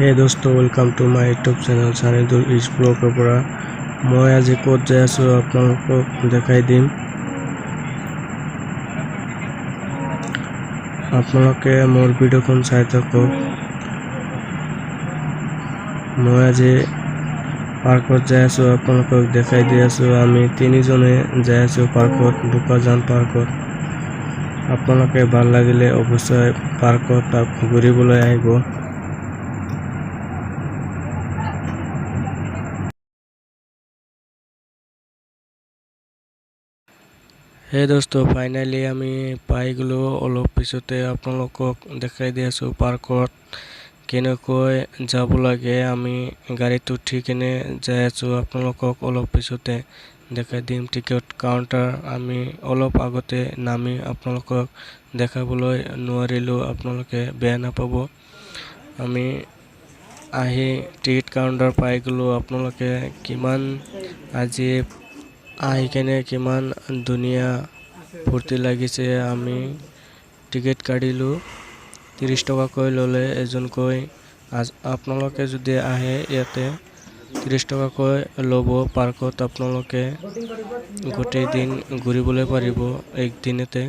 হে দোস্ত, welcome to my YouTube channel Sanidul is ব্লগৰ পৰা মই আজি ক'ত যাই আছোঁ আপোনালোকক দেখাই দিম। আপোনালোকে মোৰ ভিডিঅ'খন চাই থাকক। মই আজি পাৰ্কত যাই আছোঁ, আপোনালোকক দেখাই দি আছোঁ। আমি তিনিজনে যাই আছোঁ পাৰ্কত, বোকাজান পাৰ্কত। আপোনালোকে ভাল লাগিলে অৱশ্যই পাৰ্কত ঘূৰিবলৈ আহিব। হে দোস্ত, ফাইনেলি আমি পাই গ'লোঁ। অলপ পিছতে আপোনালোকক দেখাই দি আছোঁ পাৰ্কত কেনেকৈ যাব লাগে। আমি গাড়ীত উঠি কেনে যাই আছোঁ, আপোনালোকক অলপ পিছতে দেখাই দিম। টিকট কাউণ্টাৰ আমি অলপ আগতে নামি আপোনালোকক দেখাবলৈ নোৱাৰিলোঁ, আপোনালোকে বেয়া নাপাব। আমি আহি টিকট কাউণ্টাৰ পাই গ'লোঁ। আপোনালোকে কিমান আজি আহি কেনে কিমান ধুনীয়া ফূৰ্তি লাগিছে। আমি টিকেট কাটিলোঁ, 30 টকাকৈ ল'লে এজনকৈ। আপোনালোকে যদি আহে ইয়াতে 30 টকাকৈ ল'ব। পাৰ্কত আপোনালোকে গোটেই দিন ঘূৰিবলৈ পাৰিব একদিনতে।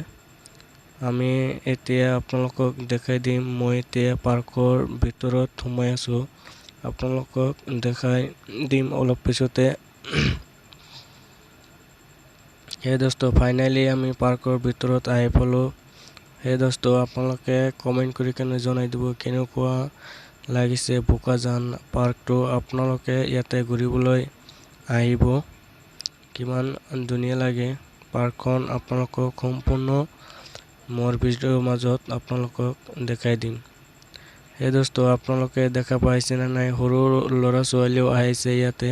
আমি এতিয়া আপোনালোকক দেখাই দিম। মই এতিয়া পাৰ্কৰ ভিতৰত সোমাই আছোঁ, আপোনালোকক দেখাই দিম অলপ পিছতে। হে দোস্ত, ফাইনেলি আমি পাৰ্কৰ ভিতৰত আহি পালোঁ। হে দোস্ত, আপোনালোকে কমেণ্ট কৰি কেনে জনাই দিব কেনেকুৱা লাগিছে বোকাজান পাৰ্কটো। আপোনালোকে ইয়াতে ঘূৰিবলৈ আহিব, কিমান ধুনীয়া লাগে পাৰ্কখন। আপোনালোকক সম্পূৰ্ণ মোৰ ভিডিঅ'ৰ মাজত আপোনালোকক দেখাই দিম। হে দোস্ত, আপোনালোকে দেখা পাইছে নে নাই, সৰু ল'ৰা ছোৱালীও আহিছে ইয়াতে,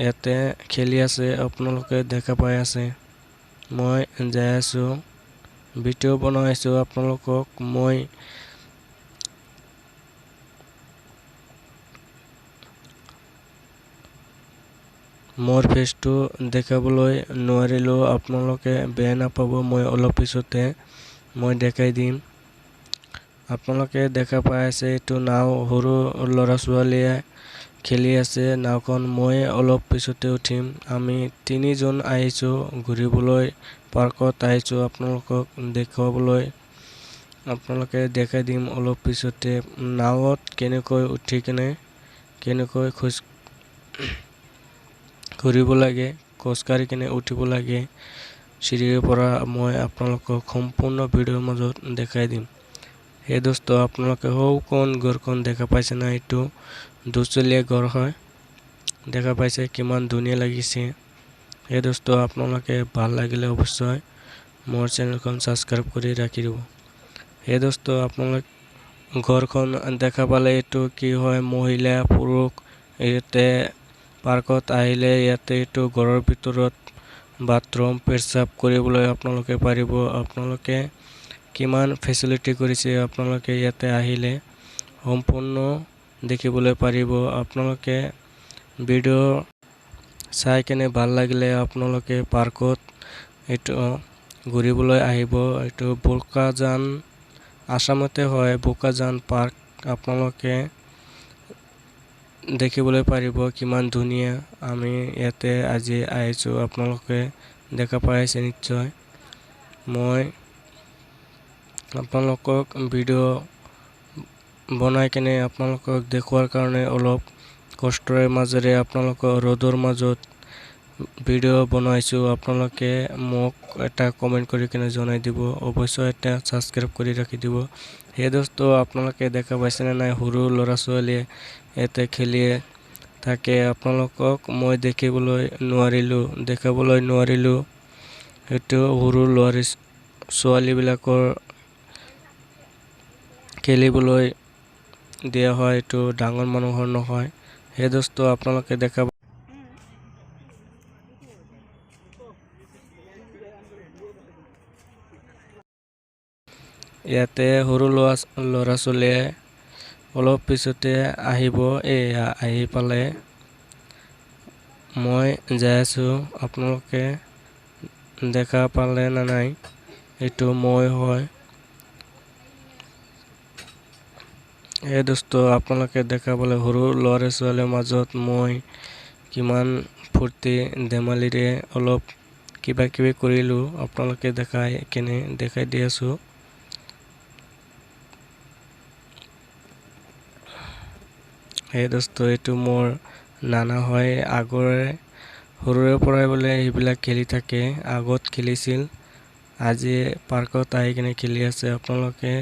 ইয়াতে খেলি আছে, আপোনালোকে দেখা পাই আছে। মই যাই আছোঁ, ভিডিঅ' বনাই আছোঁ আপোনালোকক। মই মোৰ ফেচটো দেখাবলৈ নোৱাৰিলোঁ, আপোনালোকে বেয়া নাপাব। মই অলপ পিছতে মই দেখাই দিম। আপোনালোকে দেখা পাই আছে এইটো নাও, সৰু ল'ৰা ছোৱালীয়ে খেলি আছে নাওখন। মই অলপ পিছতে উঠিম। আমি তিনিজন আহিছোঁ ঘূৰিবলৈ, পাৰ্কত আহিছোঁ আপোনালোকক দেখুৱাবলৈ। আপোনালোকে দেখাই দিম অলপ পিছতে নাৱত কেনেকৈ উঠি কেনে কেনেকৈ খোজ ঘূৰিব লাগে, খোজকাঢ়ি কেনে উঠিব লাগে চিৰিৰ পৰা। মই আপোনালোকক সম্পূৰ্ণ ভিডিঅ'ৰ মাজত দেখাই দিম। হে দোস্ত, আপোনালোকে সৌখন ঘৰখন দেখা পাইছে না? এইটো দুচলীয়া ঘৰ হয়, দেখা পাইছে কিমান ধুনীয়া লাগিছে। হে দোস্ত, আপোনালোকে ভাল লাগিলে অৱশ্যই মোৰ চেনেলখন ছাবস্ক্ৰাইব কৰি ৰাখি দিব। হে দোস্ত, আপোনালোক ঘৰখন দেখা পালে এইটো কি হয়, মহিলা পুৰুষ ইয়াতে পাৰ্কত আহিলে ইয়াতে এইটো ঘৰৰ ভিতৰত বাথৰুম পেচাব কৰিবলৈ আপোনালোকে পাৰিব। আপোনালোকে কিমান ফেচিলিটি কৰিছে, আপোনালোকে ইয়াতে আহিলে সম্পূৰ্ণ দেখিবলৈ পাৰিব। আপোনালোকে ভিডিঅ' চাই কেনে ভাল লাগিলে আপোনালোকে পাৰ্কত এইটো ঘূৰিবলৈ আহিব। এইটো বোকাজান আসামতে হয়, বোকাজান পাৰ্ক। আপোনালোকে দেখিবলৈ পাৰিব কিমান ধুনীয়া। আমি ইয়াতে আজি আহিছোঁ, আপোনালোকে দেখা পাইছে নিশ্চয়। মই আপোনালোকক ভিডিঅ' বনাই কেনে আপোনালোকক দেখুৱাৰ কাৰণে অলপ কষ্টৰে মাজেৰে আপোনালোকৰ ৰ'দৰ মাজত ভিডিঅ' বনাইছোঁ। আপোনালোকে মোক এটা কমেণ্ট কৰি কেনে জনাই দিব, অৱশ্যই এটা ছাবস্ক্ৰাইব কৰি ৰাখি দিব। হে দোস্ত, আপোনালোকে দেখা পাইছেনে নাই, সৰু ল'ৰা ছোৱালীয়ে ইয়াতে খেলিয়ে থাকে। আপোনালোকক মই দেখিবলৈ নোৱাৰিলোঁ, দেখাবলৈ নোৱাৰিলোঁ। সেইটো সৰু ল'ৰা ছোৱালীবিলাকৰ খেলিবলৈ দিয়া হয়, এইটো ডাঙৰ মানুহৰ নহয়। হে দোস্ত, আপোনালোকে দেখা ইয়াতে সৰু ল'ৰা ছোৱালীয়ে অলপ পিছতে আহিব। এয়া আহি পালে, মই যাই আছোঁ। আপোনালোকে দেখা পালে নে নাই, এইটো মই হয়। এই দোস্ত, আপোনালোকে দেখা পালে সৰু ল'ৰা ছোৱালীৰ মাজত মই কিমান ফূৰ্তি ধেমালিৰে অলপ কিবা কিবি কৰিলোঁ, আপোনালোকে দেখাই কেনে দেখাই দি আছোঁ। এই দোস্ত, এইটো মোৰ নানা হয়। আগৰে সৰুৰে পৰাই বোলে সেইবিলাক খেলি থাকে, আগত খেলিছিল, আজি পাৰ্কত আহি কিনে খেলি আছে। আপোনালোকে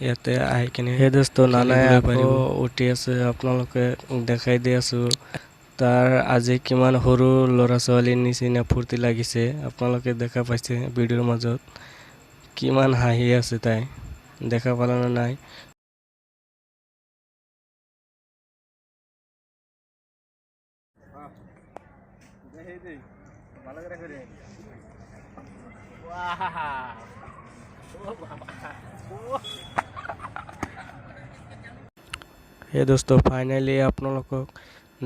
ইয়াতে আহি কিনে। সেই দোস্ত, নানাই আকৌ উঠি আছে, আপোনালোকে দেখাই দি আছোঁ। তাৰ আজি কিমান সৰু ল'ৰা ছোৱালীৰ নিচিনা ফূৰ্তি লাগিছে, আপোনালোকে দেখা পাইছে ভিডিঅ'ৰ মাজত কিমান হাঁহি আছে তাই, দেখা পালে নে নাই? সেই দোস্ত, ফাইনেলি আপোনালোকক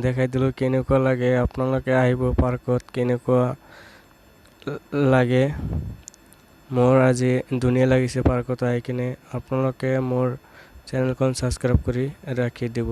দেখাই দিলোঁ কেনেকুৱা লাগে। আপোনালোকে আহিব পাৰ্কত, কেনেকুৱা লাগে। মোৰ আজি ধুনীয়া লাগিছে পাৰ্কত আহি কিনে। আপোনালোকে মোৰ চেনেলখন ছাবস্ক্ৰাইব কৰি ৰাখি দিব।